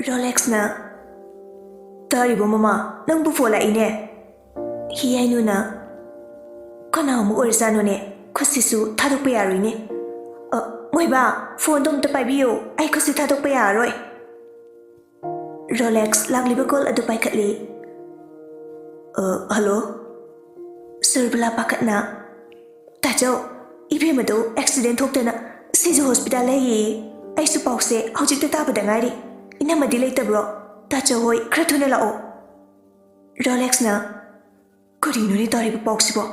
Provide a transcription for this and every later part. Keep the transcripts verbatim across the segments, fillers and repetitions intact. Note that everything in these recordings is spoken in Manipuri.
ꯔꯣꯂꯦꯛꯁꯅ, "ꯇꯥꯔꯤꯕꯣ ꯃꯃꯥ? ꯅꯪꯕꯨ ꯐꯣꯟ ꯂꯥꯛꯏꯅꯦ?" ꯍꯤꯌꯥꯏꯅꯨꯅ, "ꯀꯅꯥ ꯑꯃꯨꯛ ꯑꯣꯏꯔꯖꯥꯠꯅꯣꯅꯦ? ꯈꯨꯠꯁꯤꯁꯨ ꯊꯥꯗꯣꯛꯄ ꯌꯥꯔꯣꯏꯅꯦ꯫ ꯑ, ꯃꯣꯏꯕꯥ, ꯐꯣꯟꯗꯣ ꯑꯝꯇ ꯄꯥꯏꯕꯤꯌꯨ, ꯑꯩ ꯈꯨꯠꯁꯤ ꯊꯥꯗꯣꯛꯄ ꯌꯥꯔꯔꯣꯏ꯫" ꯔꯣꯂꯦꯛꯁ ꯂꯥꯛꯂꯤꯕ ꯀꯣꯜ ꯑꯗꯨ ꯄꯥꯏꯈꯠꯂꯤ꯫ "ꯑ, ꯍꯜꯂꯣ?" ꯁꯨꯔꯕꯂꯥ ꯄꯥꯈꯠꯅ, "ꯇꯥꯆꯧ, ꯏꯕꯦꯝꯃꯗꯣ ꯑꯦꯛꯁꯤꯗꯦꯟ ꯊꯣꯛꯇꯅ ꯁꯤꯖ ꯍꯣꯁꯄꯤꯇꯥꯜ ꯂꯩꯌꯦ꯫ ꯑꯩꯁꯨ ꯄꯥꯎꯁꯦ ꯍꯧꯖꯤꯛꯇ ꯇꯥꯕꯗ ꯉꯥꯏꯔꯤ꯫ ꯏꯅꯝꯃꯗꯤ ꯂꯩꯇꯕ꯭ꯔꯣ? ꯇꯥꯆꯧ ꯍꯣꯏ ꯈꯔ ꯊꯨꯅ ꯂꯥꯛꯑꯣ꯫" ꯔꯣꯂꯦꯛꯁꯅ, "ꯀꯔꯤꯅꯣꯅꯦ ꯇꯥꯔꯤꯕ ꯄꯥꯎꯁꯤꯕꯣ?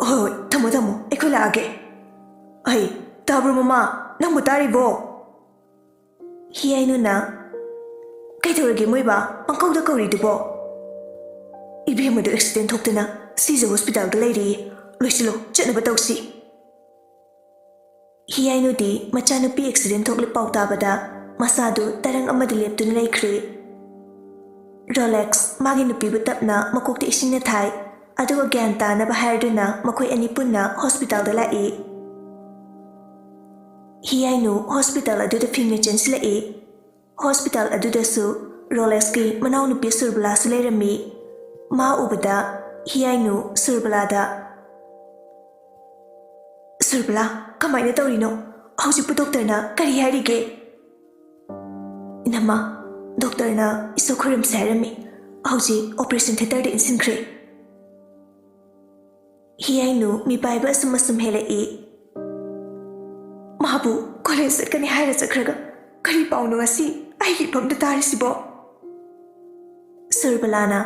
ꯍꯣꯏ, ꯍꯣꯏ, ꯊꯝꯃꯣ, ꯊꯝꯃꯣ, ꯑꯩꯈꯣꯏ ꯂꯥꯛꯑꯒꯦ꯫ ꯑꯩ, ꯇꯥꯕ꯭ꯔꯣ ꯃꯃꯥ? ꯅꯪꯕꯨ ꯇꯥꯔꯤꯕꯣ?" ꯍꯤꯌꯥꯏꯅꯨꯅ, "ꯀꯩꯗꯧꯔꯒꯦ ꯃꯣꯏꯕꯥ? ꯄꯪꯀꯧꯗ ꯀꯧꯔꯤꯗꯨꯕꯣ?" "ꯏꯕꯦꯝꯃꯗꯣ ꯑꯦꯛꯁꯤꯗꯦꯟ ꯊꯣꯛꯇꯅ ꯁꯤꯖ ꯍꯣꯁꯄꯤꯇꯥꯜꯗ ꯂꯩꯔꯦꯌꯦ꯫ ꯂꯣꯏꯁꯤꯜꯂꯣ, ꯆꯠꯅꯕ ꯇꯧꯁꯤ꯫" ꯍꯤꯌꯥꯏꯅꯨꯗꯤ ꯃꯆꯥꯅꯨꯄꯤ ꯑꯦꯛꯁꯤꯗꯦꯟ ꯊꯣꯛꯂꯦ ꯄꯥꯎ ꯇꯥꯕꯗ ꯃꯁꯥꯗꯨ ꯇꯔꯪ ꯑꯃꯗ ꯂꯦꯞꯇꯨꯅ ꯂꯩꯈ꯭ꯔꯦ꯫ ꯔꯣꯂꯦꯛꯁ ꯃꯥꯒꯤ ꯅꯨꯄꯤꯕꯨ ꯇꯞꯅ ꯃꯀꯣꯛꯇ ꯏꯁꯤꯡꯅ ꯊꯥꯏ, ꯑꯗꯨꯒ ꯒ꯭ꯌꯥꯟ ꯇꯥꯅꯕ ꯍꯥꯏꯔꯗꯨꯅ ꯃꯈꯣꯏ ꯑꯅꯤ ꯄꯨꯟꯅ ꯍꯣꯁꯄꯤꯇꯥꯜꯗ ꯂꯥꯛꯏ꯫ ꯍꯤꯌꯥꯏꯅꯨ ꯍꯣꯁꯄꯤꯇꯥꯜ ꯑꯗꯨꯗ ꯐꯤꯡꯅ ꯆꯦꯟꯁꯤꯜꯂꯛꯏ꯫ ꯍꯣꯁꯄꯤꯇꯥꯜ ꯑꯗꯨꯗꯁꯨ ꯔꯣꯂꯦꯛꯁꯀꯤ ꯃꯅꯥꯎꯅꯨꯄꯤ ꯁꯨꯔꯕꯂꯥꯁꯨ ꯂꯩꯔꯝꯃꯤ꯫ ꯃꯥ ꯎꯕꯗ ꯍꯤꯌꯥꯏꯅꯨ ꯁꯨꯔꯕꯂꯥꯗ, "ꯁꯨꯔꯕꯂꯥ, ꯀꯃꯥꯏꯅ ꯇꯧꯔꯤꯅꯣ? ꯍꯧꯖꯤꯛꯄꯨ ꯗꯣꯛꯇꯔꯅ ꯀꯔꯤ ꯍꯥꯏꯔꯤꯒꯦ?" "ꯏꯅꯝꯃ, ꯗꯣꯛꯇꯔꯅ ꯏꯁꯣꯔ ꯈꯨꯔꯨꯝꯁꯦ ꯍꯥꯏꯔꯝꯃꯤ꯫ ꯍꯧꯖꯤꯛ ꯑꯣꯄꯔꯦꯁꯟ ꯊꯤꯌꯦꯇꯔꯗ ꯏꯟꯁꯤꯟꯈ꯭ꯔꯦ꯫" ꯍꯤꯌꯥꯏꯅꯨ ꯃꯤꯄꯥꯏꯕ ꯑꯁꯨꯝ ꯑꯁꯨꯝ ꯍꯦꯜꯂꯛꯏ꯫ "ꯃꯥꯕꯨ ꯀꯣꯂꯦꯖ ꯆꯠꯀꯅꯤ ꯍꯥꯏꯔ ꯆꯠꯈ꯭ꯔꯒ ꯀꯔꯤ ꯄꯥꯎꯅꯣ ꯉꯁꯤ ꯑꯩꯒꯤ ꯏꯐꯝꯗ ꯇꯥꯔꯤꯁꯤꯕꯣ?" ꯁꯨꯔꯕꯂꯥꯅ,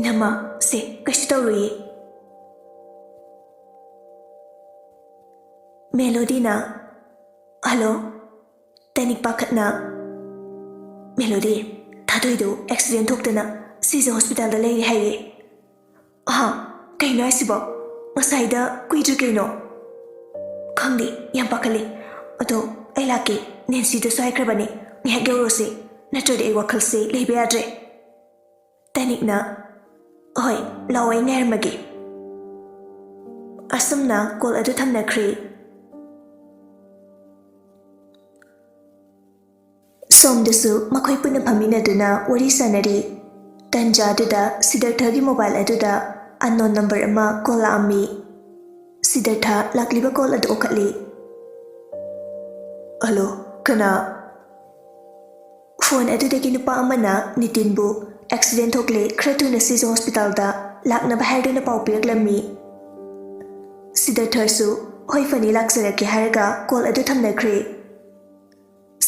"ꯏꯅꯝꯃ, ꯁꯦ, ꯀꯩꯁꯨ ꯇꯧꯔꯣꯏꯌꯦ꯫" ꯃꯦꯂꯣꯗꯤꯅ, "ꯍꯜꯂꯣ?" ꯇꯅꯤꯛ ꯄꯥꯈꯠꯅ, "ꯃꯦꯂꯣꯗꯤ, ꯊꯥꯗꯣꯏꯗꯨ ꯑꯦꯛꯁꯤꯗꯦꯟ ꯊꯣꯛꯇꯅ ꯁꯤꯖ ꯍꯣꯁꯄꯤꯇꯥꯜꯗ ꯂꯩꯔꯤ ꯍꯥꯏꯌꯦ꯫" "ꯑꯍꯥ, ꯀꯩꯅꯣ ꯍꯥꯏꯁꯤꯕꯣ? ꯉꯁꯥꯏꯗ ꯀꯨꯏꯗ꯭ꯔꯤ ꯀꯩꯅꯣ?" "ꯈꯪꯗꯦ, ꯌꯥꯝ ꯄꯥꯈꯠꯂꯤ꯫ ꯑꯗꯣ ꯑꯩ ꯂꯥꯛꯀꯦ, ꯅꯦꯟꯁꯤꯗꯁꯨ ꯍꯥꯏꯈ꯭ꯔꯕꯅꯦ, ꯉꯥꯏꯍꯥꯛ ꯌꯧꯔꯨꯁꯦ, ꯅꯠꯇ꯭ꯔꯗꯤ ꯑꯩ ꯋꯥꯈꯜꯁꯦ ꯂꯩꯕ ꯌꯥꯗ꯭ꯔꯦ꯫" ꯇꯅꯤꯛꯅ, "ꯍꯣꯏ, ꯂꯥꯛꯑꯣ, ꯑꯩ ꯉꯥꯏꯔꯝꯃꯒꯦ꯫" ꯑꯁꯨꯝꯅ ꯀꯣꯜ ꯑꯗꯨ ꯊꯝꯅꯈ꯭ꯔꯦ꯫ ꯁꯣꯝꯗꯁꯨ ꯃꯈꯣꯏ ꯄꯨꯟꯅ ꯐꯝꯃꯤꯟꯅꯗꯨꯅ ꯋꯥꯔꯤ ꯁꯥꯅꯔꯤ꯫ ꯇꯟꯖꯥ ꯑꯗꯨꯗ ꯁꯤꯗꯔꯊꯒꯤ ꯃꯣꯕꯥꯏꯜ ꯑꯗꯨꯗ unknown number ꯑꯃ ꯀꯣꯜ ꯂꯥꯛꯑꯝꯃꯤ꯫ ꯁꯤꯗꯔꯊ ꯂꯥꯛꯂꯤꯕ ꯀꯣꯜ ꯑꯗꯨ ꯑꯣꯈꯠꯂꯤ꯫ "ꯍꯜꯂꯣ, ꯀꯅꯥ?" ꯐꯣꯟ ꯑꯗꯨꯗꯒꯤ ꯅꯨꯄꯥ ꯑꯃꯅ ꯅꯤꯇꯤꯟꯕꯨ "ꯑꯦꯛꯁꯤꯗꯦꯟ ꯊꯣꯛꯂꯦ, ꯈꯔ ꯊꯨꯅ ꯁꯤꯖ ꯍꯣꯁꯄꯤꯇꯥꯜꯗ ꯂꯥꯛꯅꯕ" ꯍꯥꯏꯗꯨꯅ ꯄꯥꯎ ꯄꯤꯔꯛꯂꯝꯃꯤ꯫ ꯁꯤꯗꯔꯊꯁꯨ "ꯍꯣꯏ, ꯐꯅꯤ, ꯂꯥꯛꯆꯔꯛꯀꯦ" ꯍꯥꯏꯔꯒ ꯀꯣꯜ ꯑꯗꯨ ꯊꯝꯅꯈ꯭ꯔꯦ꯫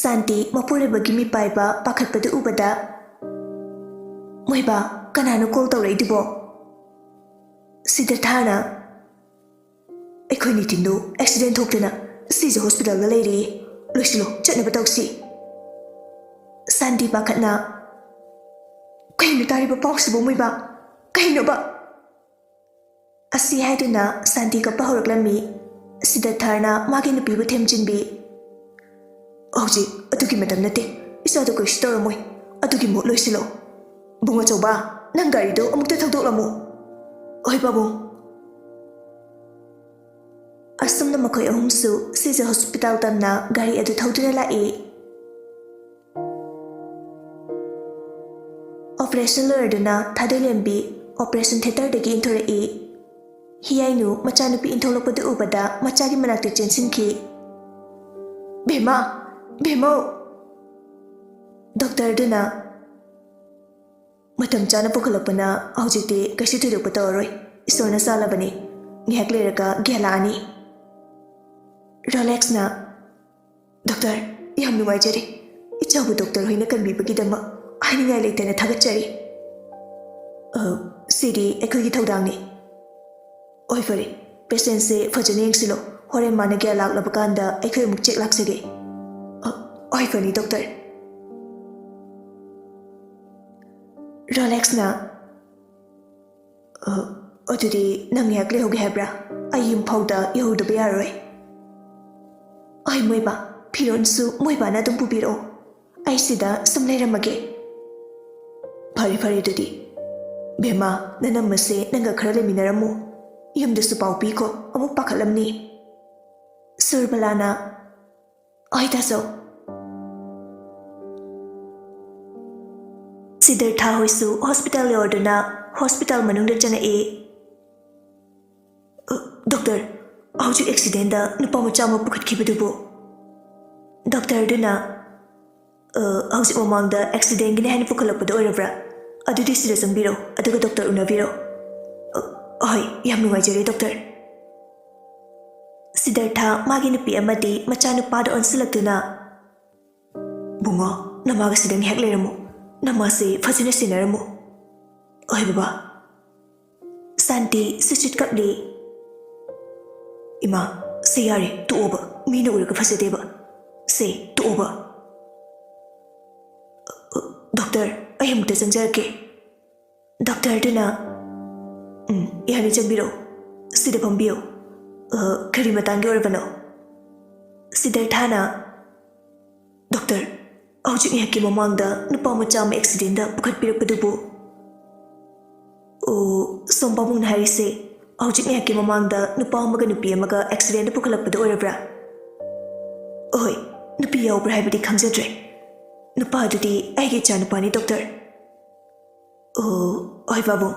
ꯁꯥꯟꯇꯤ ꯃꯄꯨꯔꯣꯏꯕꯒꯤ ꯃꯤꯄꯥꯏꯕ ꯄꯥꯈꯠꯄꯗꯨ ꯎꯕꯗ, "ꯃꯣꯏꯕꯥ, ꯀꯅꯥꯅꯣ ꯀꯣꯜ ꯇꯧꯔꯛꯏꯗꯨꯕꯣ?" ꯁꯤꯗꯔꯊꯅ, "ꯑꯩꯈꯣꯏ ꯅꯤꯇꯤꯟꯗꯨ ꯑꯦꯛꯁꯤꯗꯦꯟ ꯊꯣꯛꯇꯅ ꯁꯤꯖ ꯍꯣꯁꯄꯤꯇꯥꯜꯗ ꯂꯩꯔꯦ꯫ ꯂꯣꯏꯁꯤꯜꯂꯣ, ꯆꯠꯅꯕ ꯇꯧꯁꯤ꯫" ꯁꯥꯟꯇꯤ ꯄꯥꯈꯠꯅ, "ꯀꯩꯅꯣ ꯇꯥꯔꯤꯕ ꯄꯥꯎꯁꯤꯕꯨ, ꯃꯣꯏꯕꯥ? ꯀꯩꯅꯣꯕ?" ꯑꯁꯤ ꯍꯥꯏꯗꯨꯅ ꯁꯥꯟꯇꯤ ꯀꯞꯄ ꯍꯧꯔꯛꯂꯝꯃꯤ꯫ ꯁꯤꯗꯔꯊꯅ ꯃꯥꯒꯤ ꯅꯨꯄꯤꯕꯨ ꯊꯦꯝꯖꯤꯟꯕꯤ꯫ "ꯍꯧꯖꯤꯛ ꯑꯗꯨꯒꯤ ꯃꯇꯝ ꯅꯠꯇꯦ꯫ ꯏꯆꯥꯗꯨ ꯀꯩꯁꯨ ꯇꯧꯔꯝꯃꯣꯏ꯫ ꯑꯗꯨꯒꯤ ꯃꯨꯠ ꯂꯣꯏꯁꯤꯜꯂꯣ꯫ ꯕꯨꯡ ꯑꯆꯧꯕ, ꯅꯪ ꯒꯥꯔꯤꯗꯨ ꯑꯃꯨꯛꯇ ꯊꯧꯗꯣꯛꯂꯝꯃꯨ꯫" "ꯍꯣꯏ, ꯄꯥꯕꯨꯡ꯫" ꯑꯁꯨꯝꯅ ꯃꯈꯣꯏ ꯑꯍꯨꯝꯁꯨ ꯁꯤꯖ ꯍꯣꯁꯄꯤꯇꯥꯜ ꯇꯝꯅ ꯒꯥꯔꯤ ꯑꯗꯨ ꯊꯧꯗꯨꯅ ꯂꯥꯛꯏ꯫ Operation ꯂꯣꯏꯔꯗꯨꯅ ꯊꯥꯗꯣꯏꯂꯦꯝꯕꯤ operation ꯊꯤꯌꯦꯇꯔꯗꯒꯤ ꯏꯟꯊꯣꯔꯛꯏ꯫ ꯍꯤꯌꯥꯏꯅꯨ ꯃꯆꯥꯅꯨꯄꯤ ꯏꯟꯊꯣꯛꯂꯛꯄꯗꯨ ꯎꯕꯗ ꯃꯆꯥꯒꯤ ꯃꯅꯥꯛꯇ ꯆꯦꯟꯁꯤꯟꯈꯤ꯫ "ꯕꯦꯝꯃ! ꯕꯦꯝꯃꯧ!" ꯗꯣꯛꯇꯔꯗꯨꯅ, "ꯃꯇꯝ ꯆꯥꯅ ꯄꯨꯈꯠꯂꯛꯄꯅ ꯍꯧꯖꯤꯛꯇꯤ ꯀꯩꯁꯨ ꯊꯣꯏꯗꯣꯛꯄ ꯇꯧꯔꯔꯣꯏ꯫ ꯏꯁꯣꯔꯅ ꯆꯥꯜꯂꯕꯅꯤ꯫ ꯉꯥꯏꯍꯥꯛ ꯂꯩꯔꯒ ꯒ꯭ꯌꯥꯟ ꯂꯥꯛꯑꯅꯤ꯫" ꯔꯣꯂꯦꯛꯁꯅ, "ꯗꯣꯛꯇꯔ, ꯌꯥꯝ ꯅꯨꯡꯉꯥꯏꯖꯔꯦ꯫ ꯏꯆꯥꯕꯨ ꯗꯣꯛꯇꯔ ꯍꯣꯏꯅ ꯀꯟꯕꯤꯕꯒꯤꯗꯃꯛ ꯍꯥꯏꯅꯤꯡꯉꯥꯏ ꯂꯩꯇꯅ ꯊꯥꯒꯠꯆꯔꯤ꯫" "ꯑ, ꯁꯤꯗꯤ ꯑꯩꯈꯣꯏꯒꯤ ꯊꯧꯗꯥꯡꯅꯤ꯫" "ꯍꯣꯏ, ꯐꯔꯦ꯫ ꯄꯦꯁꯦꯟꯁꯦ ꯐꯖꯅ ꯌꯦꯡꯁꯤꯜꯂꯣ꯫ ꯍꯣꯔꯦꯟ ꯃꯥꯅ ꯒ꯭ꯌꯥꯟ ꯂꯥꯛꯂꯕ ꯀꯥꯟꯗ ꯑꯩꯈꯣꯏ ꯑꯃꯨꯛ ꯆꯦꯛ ꯂꯥꯛꯆꯒꯦ꯫" "ꯑ, ꯍꯣꯏ, ꯐꯅꯤ, ꯗꯣꯛꯇꯔ꯫" ꯔꯣꯂꯦꯛꯁꯅ, "ꯑ, ꯑꯗꯨꯗꯤ ꯅꯪ ꯉꯥꯏꯍꯥꯛ ꯂꯩꯍꯧꯒꯦ ꯍꯥꯏꯕ꯭ꯔꯥ? ꯑꯩ ꯌꯨꯝ ꯐꯥꯎꯗ ꯌꯧꯍꯧꯗꯕ ꯌꯥꯔꯔꯣꯏ꯫" "ꯍꯣꯏ, ꯃꯣꯏꯕꯥ, ꯐꯤꯔꯣꯜꯁꯨ ꯃꯣꯏꯕꯥꯅ ꯑꯗꯨꯝ ꯄꯨꯕꯤꯔꯛꯑꯣ꯫ ꯑꯩ ꯁꯤꯗ ꯁꯨꯝ ꯂꯩꯔꯝꯃꯒꯦ꯫" "ꯐꯔꯦ, ꯐꯔꯦ, ꯑꯗꯨꯗꯤ꯫ ꯕꯦꯝꯃ, ꯅꯅꯝꯃꯁꯦ ꯅꯪꯒ ꯈꯔ ꯂꯩꯃꯤꯟꯅꯔꯝꯃꯨ꯫ ꯌꯨꯝꯗꯁꯨ ꯄꯥꯎ ꯄꯤꯈꯣ, ꯑꯃꯨꯛ ꯄꯥꯈꯠꯂꯝꯅꯤ꯫" ꯁꯨꯔꯕꯂꯥꯅ, "ꯍꯣꯏ, ꯇꯥꯆꯧ꯫" ꯁꯤꯗꯔꯊꯥ ꯍꯣꯏꯁꯨ ꯍꯣꯁꯄꯤꯇꯥꯜ ꯌꯧꯔꯗꯨꯅ ꯍꯣꯁꯄꯤꯇꯥꯜ ꯃꯅꯨꯡꯗ ꯆꯪꯉꯛꯏ꯫ "ꯑ, ꯗꯣꯛꯇꯔ, ꯍꯧꯖꯤꯛ ꯑꯦꯛꯁꯤꯗꯦꯟꯗ ꯅꯨꯄꯥ ꯃꯆꯥ ꯑꯃ ꯄꯨꯈꯠꯈꯤꯕꯗꯨꯕꯨ?" ꯗꯣꯛꯇꯔꯗꯨꯅ, "ꯑ, ꯍꯧꯖꯤꯛ ꯃꯃꯥꯡꯗ ꯑꯦꯛꯁꯤꯗꯦꯟꯒꯤꯅꯤ ꯍꯥꯏꯅ ꯄꯨꯈꯠꯂꯛꯄꯗꯣ ꯑꯣꯏꯔꯕ꯭ꯔꯥ? ꯑꯗꯨꯗꯤ ꯁꯤꯗ ꯆꯪꯕꯤꯔꯣ, ꯑꯗꯨꯒ ꯗꯣꯛꯇꯔ ꯎꯅꯕꯤꯔꯣ꯫" "ꯑ, ꯍꯣꯏ, ꯌꯥꯝ ꯅꯨꯡꯉꯥꯏꯖꯔꯦ ꯗꯣꯛꯇꯔ꯫" ꯁꯤꯗꯔꯊꯥ ꯃꯥꯒꯤ ꯅꯨꯄꯤ ꯑꯃꯗꯤ ꯃꯆꯥꯅꯨꯄꯥꯗ ꯑꯣꯟꯁꯤꯜꯂꯛꯇꯨꯅ, "ꯕꯨꯡꯉꯣ, ꯅꯃꯥꯒ ꯁꯤꯗ ꯉꯥꯏꯍꯥꯛ ꯂꯩꯔꯝꯃꯨ꯫ ꯅꯃꯥꯁꯦ ꯐꯖꯅ ꯁꯦꯟꯅꯔꯝꯃꯨ꯫" "ꯍꯣꯏ ꯕꯕꯥ꯫" ꯁꯥꯟꯇꯤ ꯁꯨꯁꯤꯠ ꯀꯞꯂꯤ꯫ "ꯏꯃꯥ, ꯁꯤ ꯌꯥꯔꯦ, ꯇꯣꯛꯑꯣꯕ꯫ ꯃꯤꯅ ꯎꯔꯒ ꯐꯖꯗꯦꯕ꯫ ꯁꯦ, ꯇꯣꯛꯑꯣꯕ꯫" "ꯗꯣꯛꯇꯔ, ꯑꯩ ꯑꯃꯨꯛꯇ ꯆꯪꯖꯔꯛꯀꯦ꯫" ꯗꯣꯛꯇꯔꯗꯨꯅ, "ꯎꯝ, ꯌꯥꯅꯤ, ꯆꯪꯕꯤꯔꯛꯑꯣ꯫ ꯁꯤꯗ ꯐꯝꯕꯤꯌꯨ꯫ ꯑ, ꯀꯔꯤ ꯃꯇꯥꯡꯒꯤ ꯑꯣꯏꯔꯕꯅꯣ?" ꯁꯤꯗꯔꯊꯥꯅ, "ꯗꯣꯛꯇꯔ, ꯍꯧꯖꯤꯛ ꯉꯥꯏꯍꯥꯛꯀꯤ ꯃꯃꯥꯡꯗ ꯅꯨꯄꯥ ꯃꯆꯥ ꯑꯃ ꯑꯦꯛꯁꯤꯗꯦꯟꯗ ꯄꯨꯈꯠꯄꯤꯔꯛꯄꯗꯨꯕꯨ?" "ꯑꯣ, ꯁꯣꯝ ꯄꯥꯕꯨꯡꯅ ꯍꯥꯏꯔꯤꯁꯦ ꯍꯧꯖꯤꯛ ꯉꯥꯏꯍꯥꯛꯀꯤ ꯃꯃꯥꯡꯗ ꯅꯨꯄꯥ ꯑꯃꯒ ꯅꯨꯄꯤ ꯑꯃꯒ ꯑꯦꯛꯁꯤꯗꯦꯟꯗ ꯄꯨꯈꯠꯂꯛꯄꯗꯨ ꯑꯣꯏꯔꯕ꯭ꯔꯥ?" "ꯍꯣꯏ, ꯅꯨꯄꯤ ꯌꯥꯎꯕ꯭ꯔꯥ ꯍꯥꯏꯕꯗꯤ ꯈꯪꯖꯗ꯭ꯔꯦ꯫ ꯅꯨꯄꯥꯗꯨꯗꯤ ꯑꯩꯒꯤ ꯏꯆꯥꯅꯨꯄꯥꯅꯤ, ꯗꯣꯛꯇꯔ꯫" "ꯑꯣ, ꯍꯣꯏ ꯄꯥꯕꯨꯡ꯫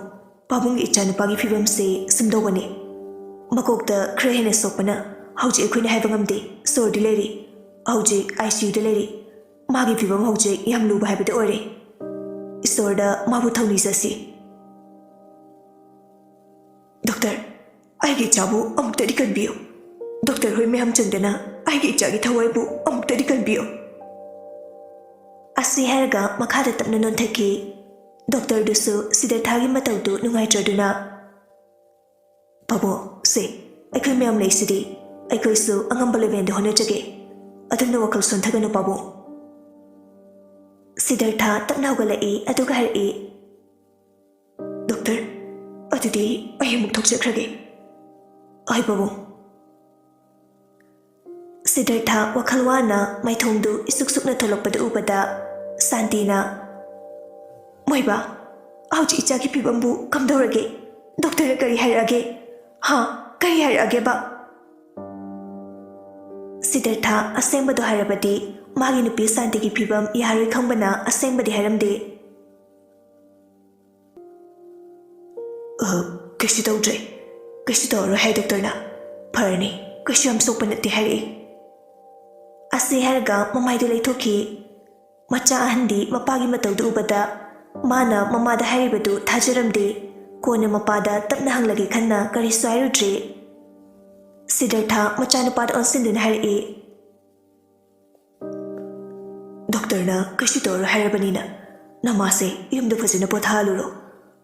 ꯄꯥꯕꯨꯡꯒꯤ ꯏꯆꯥꯅꯨꯄꯥꯒꯤ ꯐꯤꯕꯝꯁꯦ ꯁꯨꯝꯗꯧꯕꯅꯤ꯫ ꯃꯀꯣꯛꯇ ꯈꯔ ꯍꯦꯟꯅ ꯁꯣꯛꯄꯅ ꯍꯧꯖꯤꯛ ꯑꯩꯈꯣꯏꯅ ꯍꯥꯏꯕ ꯉꯝꯗꯦ꯫ ꯁꯣꯔꯗꯤ ꯂꯩꯔꯤ꯫ ꯍꯧꯖꯤꯛ ICUꯗ ꯂꯩꯔꯤ꯫ ꯃꯥꯒꯤ ꯐꯤꯕꯝ ꯍꯧꯖꯤꯛ ꯌꯥꯝ ꯂꯨꯕ ꯍꯥꯏꯕꯗꯨ ꯑꯣꯏꯔꯦ꯫ ꯏꯁꯣꯔꯗ ꯃꯥꯕꯨ ꯊꯧꯅꯤꯖꯁꯤ꯫" "ꯗꯣꯛꯇꯔ, ꯑꯩꯒꯤ ꯏꯆꯥꯕꯨ ꯑꯃꯨꯛꯇꯗꯤ ꯀꯟꯕꯤꯌꯨ꯫ ꯗꯣꯛꯇꯔ ꯍꯣꯏ ꯃꯌꯥꯝ ꯆꯪꯗꯅ ꯑꯩꯒꯤ ꯏꯆꯥꯒꯤ ꯊꯋꯥꯏꯕꯨ ꯑꯃꯨꯛꯇꯗꯤ ꯀꯟꯕꯤꯌꯨ꯫" ꯑꯁꯤ ꯍꯥꯏꯔꯒ ꯃꯈꯥꯗ ꯇꯞꯅ ꯅꯣꯟꯊꯈꯤ꯫ ꯗꯣꯛꯇꯔꯗꯨꯁꯨ ꯁꯤꯗꯔꯊꯥꯒꯤ ꯃꯇꯧꯗꯨ ꯅꯨꯡꯉꯥꯏꯇ꯭ꯔꯗꯨꯅ, "ꯄꯥꯕꯨꯡ, ꯁꯦ, ꯑꯩꯈꯣꯏ ꯃꯌꯥꯝ ꯂꯩꯁꯤꯗꯤ꯫ ꯑꯩꯈꯣꯏꯁꯨ ꯑꯉꯝꯕ ꯂꯦꯚꯦꯜꯗ ꯍꯣꯠꯅꯖꯒꯦ꯫ ꯑꯗꯨꯝꯅ ꯋꯥꯈꯜ ꯁꯣꯟꯊꯒꯅꯨ, ꯄꯥꯕꯨꯡ꯫" ꯁꯤꯗꯔꯊꯥ ꯇꯞꯅ ꯍꯧꯒꯠꯂꯛꯏ, ꯑꯗꯨꯒ ꯍꯥꯏꯔꯛꯏ, "ꯗꯣꯛꯇꯔ, ꯑꯗꯨꯗꯤ ꯑꯩ ꯑꯃꯨꯛ ꯊꯣꯛꯆꯈ꯭ꯔꯒꯦ꯫" "ꯍꯣꯏ ꯄꯥꯕꯨꯡ꯫" ꯁꯤꯗꯔꯊꯥ ꯋꯥꯈꯜ ꯋꯥꯅ ꯃꯥꯏꯊꯣꯡꯗꯨ ꯏꯁꯨꯛ ꯁꯨꯛꯅ ꯊꯣꯛꯂꯛꯄꯗꯨ ꯎꯕꯗ ꯁꯥꯟꯇꯤꯅ, "ꯃꯣꯏꯕꯥ, ꯍꯧꯖꯤꯛ ꯏꯆꯥꯒꯤ ꯐꯤꯕꯝꯕꯨ ꯀꯝꯗꯧꯔꯒꯦ? ꯗꯣꯛꯇꯔꯅ ꯀꯔꯤ ꯍꯥꯏꯔꯛꯑꯒꯦ? ꯍꯥ? ꯀꯔꯤ ꯍꯥꯏꯔꯛꯑꯒꯦꯕ?" ꯁꯤꯗꯔꯊꯥ ꯑꯁꯦꯡꯕꯗꯣ ꯍꯥꯏꯔꯕꯗꯤ ꯃꯥꯒꯤ ꯅꯨꯄꯤ ꯁꯥꯟꯇꯤꯒꯤ ꯐꯤꯕꯝ ꯌꯥꯔꯣꯏ ꯈꯪꯕꯅ ꯑꯁꯦꯡꯕꯗꯤ ꯍꯥꯏꯔꯝꯗꯦ꯫ "ꯑ, ꯀꯩꯁꯨ ꯇꯧꯗ꯭ꯔꯦ, ꯀꯩꯁꯨ ꯇꯧꯔꯔꯣꯏ ꯍꯥꯏ ꯗꯣꯛꯇꯔꯅ꯫ ꯐꯔꯅꯤ, ꯀꯩꯁꯨ ꯌꯥꯝ ꯁꯣꯛꯄ ꯅꯠꯇꯦ" ꯍꯥꯏꯔꯛꯏ꯫ ꯑꯁꯤ ꯍꯥꯏꯔꯒ ꯃꯃꯥꯏꯗꯨ ꯂꯩꯊꯣꯛꯈꯤ꯫ ꯃꯆꯥ ꯑꯍꯟꯗꯤ ꯃꯄꯥꯒꯤ ꯃꯇꯧꯗꯨ ꯎꯕꯗ ꯃꯥꯅ ꯃꯃꯥꯗ ꯍꯥꯏꯔꯤꯕꯗꯨ ꯊꯥꯖꯔꯝꯗꯦ꯫ ꯀꯣꯟꯅ ꯃꯄꯥꯗ ꯇꯞꯅ ꯍꯪꯂꯒꯦ ꯈꯟꯅ ꯀꯔꯤꯁꯨ ꯍꯥꯏꯔꯨꯗ꯭ꯔꯦ꯫ ꯁꯤꯗꯔꯊ ꯃꯆꯥꯅꯨꯄꯥꯗ ꯑꯣꯟꯁꯤꯟꯗꯨꯅ ꯍꯥꯏꯔꯛꯏ, "ꯗꯣꯛꯇꯔꯅ ꯀꯩꯁꯨ ꯇꯧꯔꯣꯏ ꯍꯥꯏꯔꯕꯅꯤꯅ ꯅꯃꯥꯁꯦ ꯌꯨꯝꯗ ꯐꯖꯅ ꯄꯣꯊꯥꯍꯜꯂꯨꯔꯣ꯫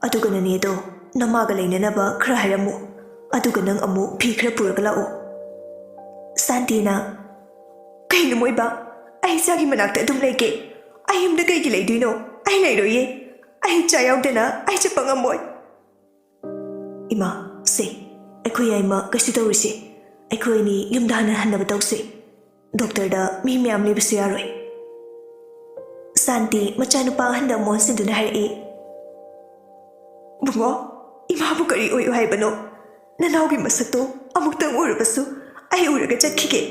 ꯑꯗꯨꯒ ꯅꯅꯦꯗꯣ, ꯅꯃꯥꯒ ꯂꯩꯅꯅꯕ ꯈꯔ ꯍꯥꯏꯔꯝꯃꯨ꯫ ꯑꯗꯨꯒ ꯅꯪ ꯑꯃꯨꯛ ꯐꯤ ꯈꯔ ꯄꯨꯔꯒ ꯂꯥꯛꯑꯣ"꯫ ꯁꯥꯟꯇꯤꯅ, "ꯀꯩꯅꯣ ꯃꯣꯏꯕꯥ? ꯑꯩ ꯏꯆꯥꯒꯤ ꯃꯅꯥꯛꯇ ꯑꯗꯨꯝ ꯂꯩꯒꯦ꯫ ꯑꯩ ꯌꯨꯝꯗ ꯀꯩꯒꯤ ꯂꯩꯗꯣꯏꯅꯣ? ꯑꯩ ꯂꯩꯔꯣꯏꯌꯦ꯫ ꯑꯩ ꯏꯆꯥ ꯌꯥꯎꯗꯅ ꯑꯩ ꯆꯠꯄ ꯉꯝꯃꯣꯏ"꯫ "ꯏꯃꯥ, ꯁꯦ, ꯑꯩꯈꯣꯏ ꯌꯥꯏꯃ ꯀꯩꯁꯨ ꯇꯧꯔꯣꯏꯁꯦ꯫ ꯑꯩꯈꯣꯏ ꯑꯅꯤ ꯌꯨꯝꯗ ꯍꯥꯟꯅ ꯍꯟꯅꯕ ꯇꯧꯁꯦ꯫ ꯗꯣꯛꯇꯔꯗ ꯃꯤ ꯃꯌꯥꯝ ꯂꯩꯕꯁꯨ ꯌꯥꯔꯣꯏ"꯫ ꯁꯥꯟꯇꯤ ꯃꯆꯥꯅꯨꯄꯥ ꯑꯍꯟꯗ ꯑꯃꯨꯛ ꯑꯣꯟꯁꯤꯟꯗꯨꯅ ꯍꯥꯏꯔꯛꯏ, "ꯕꯨꯡꯉꯣ, ꯏꯃꯥꯕꯨ ꯀꯔꯤ ꯑꯣꯏꯌꯨ ꯍꯥꯏꯕꯅꯣ? ꯅꯅꯥꯎꯒꯤ ꯃꯁꯛꯇꯣ ꯑꯃꯨꯛꯇꯪ ꯎꯔꯕꯁꯨ ꯑꯩ ꯎꯔꯒ ꯆꯠꯈꯤꯒꯦ꯫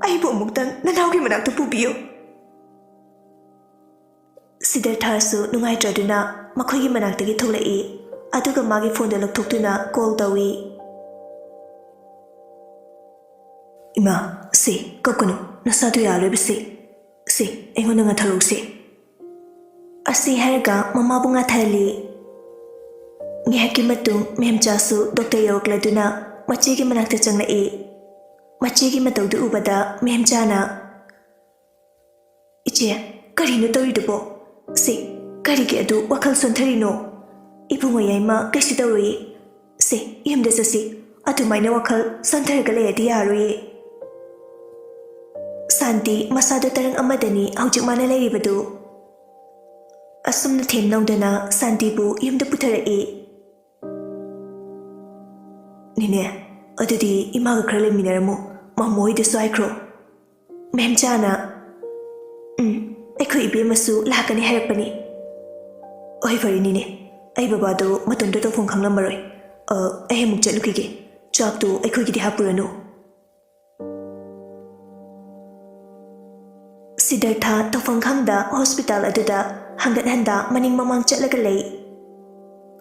ꯑꯩꯕꯨ ꯑꯃꯨꯛꯇꯪ ꯅꯅꯥꯎꯒꯤ ꯃꯅꯥꯛꯇ ꯄꯨꯕꯤꯌꯨ"꯫ ꯁꯤꯗꯔꯊꯥꯁꯨ ꯅꯨꯡꯉꯥꯏꯇ꯭ꯔꯗꯨꯅ ꯃꯈꯣꯏꯒꯤ ꯃꯅꯥꯛꯇꯒꯤ ꯊꯣꯛꯂꯛꯏ꯫ ꯑꯗꯨꯒ ꯃꯥꯒꯤ ꯐꯣꯟꯗꯣ ꯂꯧꯊꯣꯛꯇꯨꯅ ꯀꯣꯜ ꯇꯧꯏ꯫ "ꯏꯃꯥ, ꯁꯦ, ꯀꯞꯀꯅꯨ, ꯅꯁꯥꯗꯨ ꯌꯥꯔꯣꯏꯕ ꯁꯦ꯫ ꯁꯦ, ꯑꯩꯉꯣꯟꯗ ꯉꯥꯊꯔꯧꯁꯦ"꯫ ꯑꯁꯤ ꯍꯥꯏꯔꯒ ꯃꯃꯥꯕꯨ ꯉꯥꯊꯍꯜꯂꯤ꯫ ꯉꯥꯏꯍꯥꯛꯀꯤ ꯃꯇꯨꯡ ꯃꯦꯝꯆꯥꯁꯨ ꯗꯣꯛꯇꯔ ꯌꯧꯔꯛꯂꯗꯨꯅ ꯃꯆꯦꯒꯤ ꯃꯅꯥꯛꯇ ꯆꯪꯂꯛꯏ꯫ ꯃꯆꯦꯒꯤ ꯃꯇꯧꯗꯨ ꯎꯕꯗ ꯃꯦꯝꯆꯥꯅ, "ꯏꯆꯦ, ꯀꯔꯤꯅꯣ ꯇꯧꯔꯤꯗꯨꯕꯣ? ꯁꯤ, ꯀꯔꯤꯒꯤ ꯑꯗꯨ ꯋꯥꯈꯜ ꯁꯣꯟꯊꯔꯤꯅꯣ? ꯏꯕꯨꯡꯉꯣ ꯌꯥꯏꯃ ꯀꯩꯁꯨ ꯇꯧꯔꯣꯏꯌꯦ꯫ ꯁꯤ, ꯌꯨꯝꯗ ꯆꯠꯁꯤ꯫ ꯑꯗꯨꯃꯥꯏꯅ ꯋꯥꯈꯜ ꯁꯣꯟꯊꯔꯒ ꯂꯩꯔꯗꯤ ꯌꯥꯔꯣꯏꯌꯦ"꯫ ꯁꯥꯟꯇꯤ ꯃꯁꯥꯗꯣ ꯇꯔꯪ ꯑꯃꯗꯅꯤ ꯍꯧꯖꯤꯛ ꯃꯥꯅ ꯂꯩꯔꯤꯕꯗꯨ꯫ ꯑꯁꯨꯝꯅ ꯊꯦꯝꯅꯧꯗꯅ ꯁꯥꯟꯇꯤꯕꯨ ꯌꯨꯝꯗ ꯄꯨꯊꯔꯛꯏ꯫ "ꯅꯦꯅꯦ, ꯑꯗꯨꯗꯤ ꯏꯃꯥꯒ ꯈꯔ ꯂꯩꯃꯤꯟꯅꯔꯝꯃꯨ, ꯃꯥꯃꯣ ꯍꯣꯏꯗꯁꯨ ꯍꯥꯏꯈ꯭ꯔꯣ"꯫ ꯃꯦꯝꯆꯥꯅ, "ꯎꯝ, ꯑꯩꯈꯣꯏ ꯏꯕꯦꯝꯃꯁꯨ ꯂꯥꯛꯀꯅꯤ ꯍꯥꯏꯔꯛꯄꯅꯤ"꯫ "ꯍꯣꯏ, ꯐꯔꯦ ꯅꯦꯅꯦ, ꯑꯩ ꯕꯕꯥꯗꯣ ꯃꯇꯣꯝꯇ ꯇꯧꯐꯝ ꯈꯪꯂꯝꯃꯔꯣꯏ꯫ ꯑ, ꯑꯩ ꯑꯃꯨꯛ ꯆꯠꯂꯨꯈꯤꯒꯦ꯫ ꯆꯥꯛꯇꯣ ꯑꯩꯈꯣꯏꯒꯤꯗꯤ ꯍꯥꯞꯄꯨꯔꯅꯨ"꯫ ꯁꯤꯗꯔꯊ ꯇꯧꯐꯝ ꯈꯪꯗ ꯍꯣꯁꯄꯤꯇꯥꯜ ꯑꯗꯨꯗ ꯍꯪꯒꯠ ꯍꯟꯗ ꯃꯅꯤꯡ ꯃꯃꯥꯡ ꯆꯠꯂꯒ ꯂꯩ꯫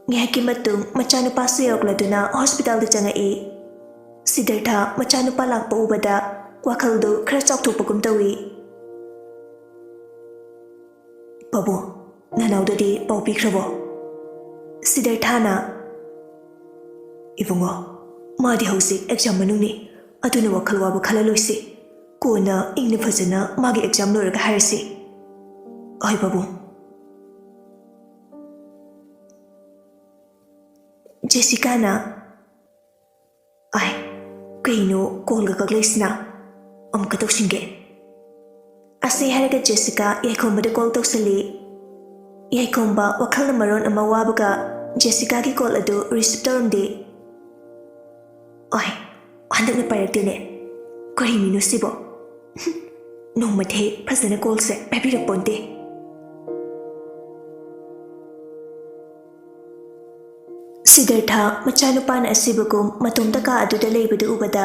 ꯉꯥꯏꯍꯥꯛꯀꯤ ꯃꯇꯨꯡ ꯃꯆꯥꯅꯨꯄꯥꯁꯨ ꯌꯧꯔꯛꯂꯗꯨꯅ ꯍꯣꯁꯄꯤꯇꯥꯜꯗ ꯆꯪꯉꯛꯏ꯫ ꯁꯤꯗꯔꯊ ꯃꯆꯥꯅꯨꯄꯥ ꯂꯥꯛꯄ ꯎꯕꯗ ꯋꯥꯈꯜꯗꯨ ꯈꯔ ꯆꯥꯎꯊꯣꯛꯄꯒꯨꯝ ꯇꯧꯏ꯫ "ꯄꯥꯕꯨꯡ, ꯅꯅꯥꯎꯗꯗꯤ ꯄꯥꯎ ꯄꯤꯈ꯭ꯔꯕꯣ?" ꯁꯤꯗꯔꯊꯥꯅ, "ꯏꯕꯨꯡꯉꯣ, ꯃꯥꯗꯤ ꯍꯧꯖꯤꯛ ꯑꯦꯛꯖꯥꯝ ꯃꯅꯨꯡꯅꯤ, ꯑꯗꯨꯅ ꯋꯥꯈꯜ ꯋꯥꯕ ꯈꯜꯂꯂꯣꯏꯁꯤ꯫ ꯀꯣꯟꯅ ꯏꯪꯅ ꯐꯖꯅ ꯃꯥꯒꯤ ꯑꯦꯛꯖꯥꯝ ꯂꯣꯏꯔꯒ ꯍꯥꯏꯔꯁꯤ꯫ ꯍꯣꯏ ꯄꯥꯕꯨꯡ꯫" ꯖꯦꯁꯤꯀꯥꯅ, "ꯑꯥꯏ, ꯀꯩꯅꯣ ꯀꯣꯜꯒ ꯀꯛꯂꯛꯏꯁꯤꯅ? ꯑꯃꯨꯛꯀ ꯇꯧꯁꯤꯟꯒꯦ꯫" ꯑꯁꯤ ꯍꯥꯏꯔꯒ ꯖꯦꯁꯤꯀꯥ ꯌꯥꯏꯈꯣꯝꯕꯗ ꯀꯣꯜ ꯇꯧꯁꯤꯜꯂꯤ꯫ ꯌꯥꯏꯈꯣꯝꯕ ꯋꯥꯈꯜꯅ ꯃꯔꯣꯟ ꯑꯃ ꯋꯥꯕꯒ ꯖꯦꯁꯤꯀꯥꯒꯤ ꯀꯣꯜ ꯑꯗꯨ ꯔꯤꯁꯤꯞ ꯇꯧꯔꯝꯗꯦ꯫ "ꯑꯥꯏ, ꯍꯟꯗꯛꯅ ꯄꯥꯏꯔꯛꯇꯦꯅꯦ꯫ ꯀꯔꯤ ꯃꯤꯅꯣ ꯁꯤꯕꯣ? ꯅꯣꯡꯃꯗꯤ ꯐꯖꯅ ꯀꯣꯜꯁꯦ ꯄꯥꯏꯕꯤꯔꯛꯄꯣꯟꯇꯦ꯫" ꯁꯤꯗꯔꯊ ꯃꯆꯥꯅꯨꯄꯥꯅ ꯑꯁꯤꯕꯒꯨꯝ ꯃꯇꯣꯝꯇ ꯀꯥ ꯑꯗꯨꯗ ꯂꯩꯕꯗꯨ ꯎꯕꯗ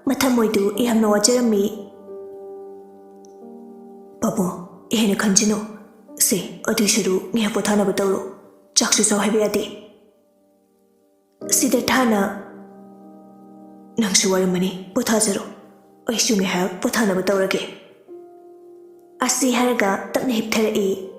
ꯃꯊꯃꯣꯏꯗꯨ ꯌꯥꯝꯅ ꯋꯥꯖꯔꯝꯃꯤ꯫ "ꯄꯥꯕꯨꯡ, ꯍꯦꯟꯅ ꯈꯟꯖꯅꯨ꯫ ꯁꯦ, ꯑꯗꯨꯏ ꯁꯔꯨꯛ ꯉꯥꯏꯍꯥꯛ ꯄꯣꯊꯥꯅꯕ ꯇꯧꯔꯣ꯫ ꯆꯥꯛꯁꯨ ꯆꯥꯎ ꯍꯥꯏꯕ ꯌꯥꯗꯦ꯫" ꯁꯤꯗꯔꯊꯥꯅ, "ꯅꯪꯁꯨ ꯋꯥꯔꯝꯃꯅꯤ, ꯄꯣꯊꯥꯖꯔꯣ꯫ ꯑꯩꯁꯨ ꯉꯥꯏꯍꯥꯛ ꯄꯣꯊꯥꯅꯕ ꯇꯧꯔꯒꯦ꯫" ꯑꯁꯤ ꯍꯥꯏꯔꯒ ꯇꯞꯅ ꯍꯤꯞꯊꯔꯛꯏ꯫